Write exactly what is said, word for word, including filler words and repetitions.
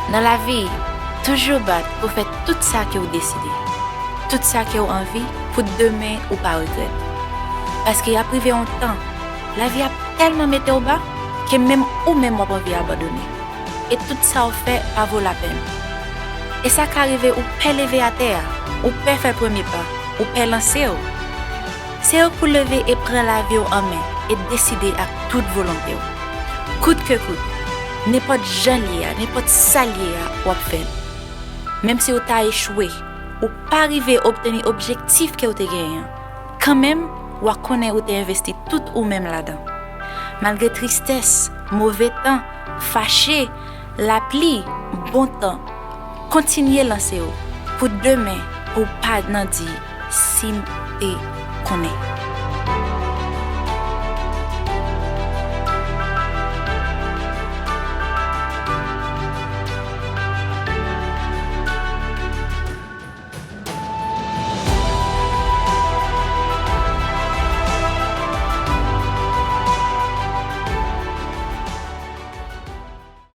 Nan lavi, toujou bat pou fè tout sa ke w deside, tout sa ke w anvi, pou demen ou pa regrèt. Paske y ap rive yon tan, lavi ap tèlman mete w ba, ke menm ou menm w ap anvi abandone. E tout sa w fè pa vo lapèn. E sa ka rive ou pè leve atè a, ou pè fè premye pa, ou pè lanse w. Se ou pou leve e pran lavi w an men e deside ak tout volonte w. Kout ke kout, nenpòt jan l ye a, nenpòt sa l ye a, w ap fè l. Menm si w ta echwe, ou pa rive obteni objektif ke w te genyen an, kanmenm, w a konnen ou te envesti tout ou menm ladan. Malgre tristès, move tan, fache, lapli, bon tan, kontinye lanse w pou demen ou pa nan di si m te konnen.